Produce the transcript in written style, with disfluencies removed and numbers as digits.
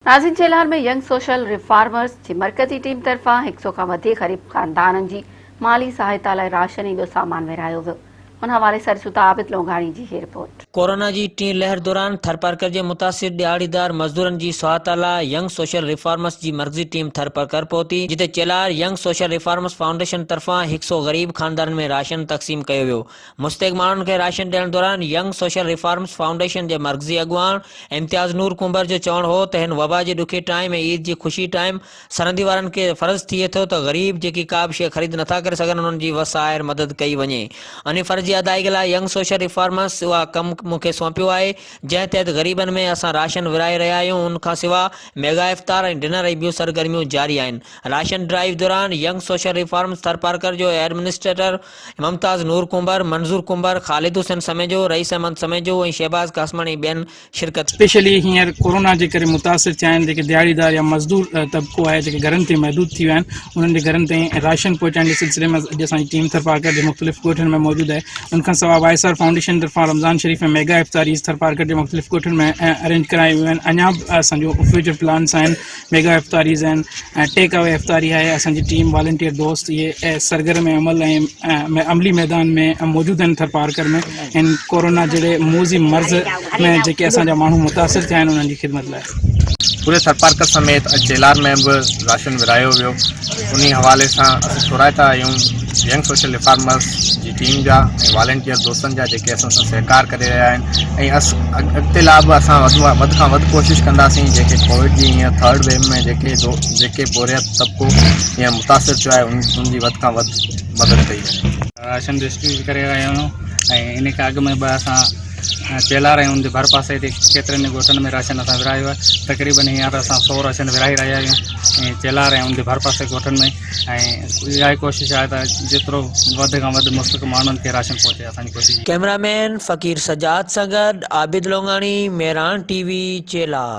ناظرين Chelhar ۾ young social reformers جي مرڪزي ٽيم طرفان هڪ سئو کان وڌيڪ غريب خاندانن جي مالي سهائتا لاء راشن ۽ ٻيو سامان ورهايو ويو ان حوالي سان ڏسون ٿا عابد لونگاڻي جي هي رپورٽ. ڪورونا جي ٽين لهر دوران ٿرپارڪر جي متاثر ڏهاڙيدار مزدورن جي سهائتا لاء ينگ سوشل ريفارمرز جي مرڪزي ٽيم ٿرپارڪر پهتي جتي Chelhar young social reformers foundation طرفان هڪ سئو غريب خاندانن ۾ راشن تقسيم ڪيو ويو مستحق ماڻهن کي راشن ڏيڻ دوران ينگ سوشل ريفارمز فائونڊيشن جي مرڪزي اڳواڻ امتياز نور ڪنڀر جو چوڻ هو ته هن وبا جي ڏکي ٽائيم ۽ عيد جي خوشي ٽائيم سرندي وارن کي فرض ٿئي ٿو ته غريب جيڪي ڪا به شيء خريد نٿا ڪري سگهن انهن جي وس آهر مدد ڪئي وڃي انهي فرض جي ادائيگي لاء ينگ سوشل ريفارمز اها ڪم مون کي سونپيو آهي جنهن تحت غريبن ۾ اسان راشن ورهائي رهيا آهيون ان کان سوا ميگا افطار ۽ ڊنر ۽ ٻيون سرگرميون جاري آهن راشن ڊرائيو دوران ينگ سوشل ريفارمز ٿرپارڪر جو ايڊمنسٽريٽر ممتاز نور ڪنڀر، منظور ڪنڀر، خالد حسين سميجو، رئيس احمد سميجو ۽ شهباز قاسماڻي ٻين شرڪت ڪئي. اسپيشلي هينئر ڪورونا جي ڪري متاثر ٿيا آهن جيڪي دهاڙيدار يا مزدور طبقو آهي جيڪي گهرن تائين محدود ٿي ويا آهن انهن جي گهرن تائين راشن پهچائڻ جي سلسلي ۾ اڄ اسان جي ٽيم ٿرپارڪر جي مختلف ڳوٺن ۾ موجود آهي ان کان سواء واء ايس آر فائونڊيشن طرفان رمضان شريف ۾ ميگا افطاريز ٿرپارڪر جي مختلف ڳوٺن ۾ ارينج ڪرايون ويون آهن اڃا به اسان جو فيوچر پلانس آهن ميگا افطاريز آهن ۽ ٽيڪ اوي افطاري آهي اسان جي ٽيم والنٽيئر دوست اهي سرگرم عمل ۽ عملي ميدان ۾ موجود آهن ٿرپارڪر ۾ هن ڪورونا جهڙي موذي مرض ۾ جيڪي اسان جا ماڻهو متاثر ٿيا آهن انهن جي خدمت لاء. پوري ٿرپارڪر سميت اڄ چيلار ۾ به راشن ورهايو ويو انهي حوالي سان اسين ٿورائتا آهيون ينگ سوشل ريفارمرز جي ٽيم جا ۽ والنٽيئر دوستن جا جيڪي اسان سان سهڪار ڪري رهيا آهن ۽ اس اڳتي لاء به اسان وڌ وڌ کان وڌ ڪوشش ڪنداسين جيڪي ڪووڊ جي هينئر ٿرڊ ويو ۾ جيڪي جيڪي پورهيت طبقو هينئر متاثر ٿيو آهي ان جي وڌ کان وڌ مدد ڪئي وڃي. راشن ڊسٽريبيوٽ ڪري رهيا آهيون ۽ ان کان اڳ ۾ به اسان چيلار ۽ ان جي ڀر پاسي تي ڪيترن ئي ڳوٺن ۾ راشن اسان ورهايو آهي تقريبن هينئر اسان سو راشن ورهائي رهيا آهيون ۽ چيلار ۽ ان جي ڀر پاسي ڳوٺن ۾ ۽ اها ئي ڪوشش آهي ته جيترو وڌ کان وڌ مستحق ماڻهن کي راشن پهچي اسان جي ڪوشش اها. ڪئميرا مين فقير سجاد سان گڏ عابد لونگاڻي، مهراڻ ٽي وي، چيلار.